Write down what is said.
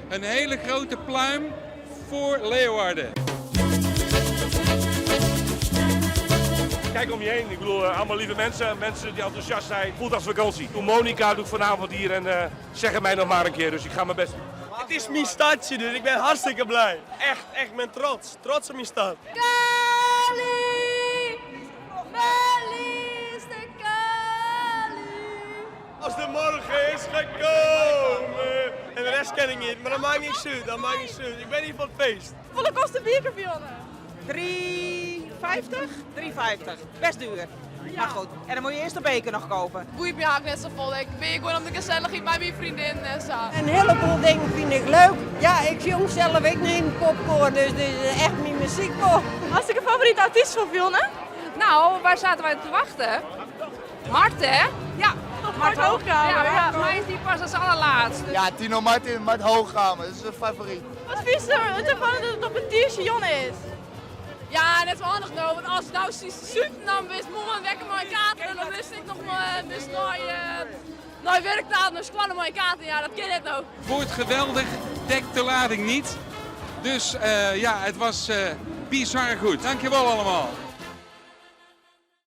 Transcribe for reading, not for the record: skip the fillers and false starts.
Een hele grote pluim voor Leeuwarden. Kijk om je heen, ik bedoel, allemaal lieve mensen, mensen die enthousiast zijn. Voelt als vakantie. Monica doe ik vanavond hier en zeg het mij nog maar een keer, dus ik ga mijn best doen. Het is mijn stadje, dus ik ben hartstikke blij. Echt, echt, ik ben trots. Trots op mijn stad. Kali, Melis de Kali. Als de morgen is gekomen. En de rest ken ik niet, maar dat maakt niet uit, dat maakt niet uit. Ik ben hier voor het feest. Hoeveel kost een biertje, Fionne? 3,50? 3,50. Best duur. Maar goed, en dan moet je eerst de beker nog kopen. Boeit me eigenlijk net zo vol. Ik ben hier gewoon om de gezelligheid met mijn vriendin en zo. Een heleboel dingen vind ik leuk. Ja, ik zing zelf ook niet in popkoor, dus dit is echt mijn muziekkoor. Hartstikke favoriete artiest van Fionne? Nou, waar zaten wij te wachten? Mart, hè? Ja. Mart Hoogkamer. Ja, mij is die pas als allerlaatst. Dus- Ja, Tino Martin, Mart Hoogkamer, dat is een favoriet. Wat vies er ervan dat het op een tiertje Jonne is? Ja, net wel handig nou, want als het nou super dan wist mama wekker mijn kaart en dan wist ik nog maar dus naar naar werktaal, naar squallen mijn kaart. Ja, dat ken ik nou. Wordt geweldig, dekt de lading niet. Dus ja, het was bizar goed. Dankjewel allemaal.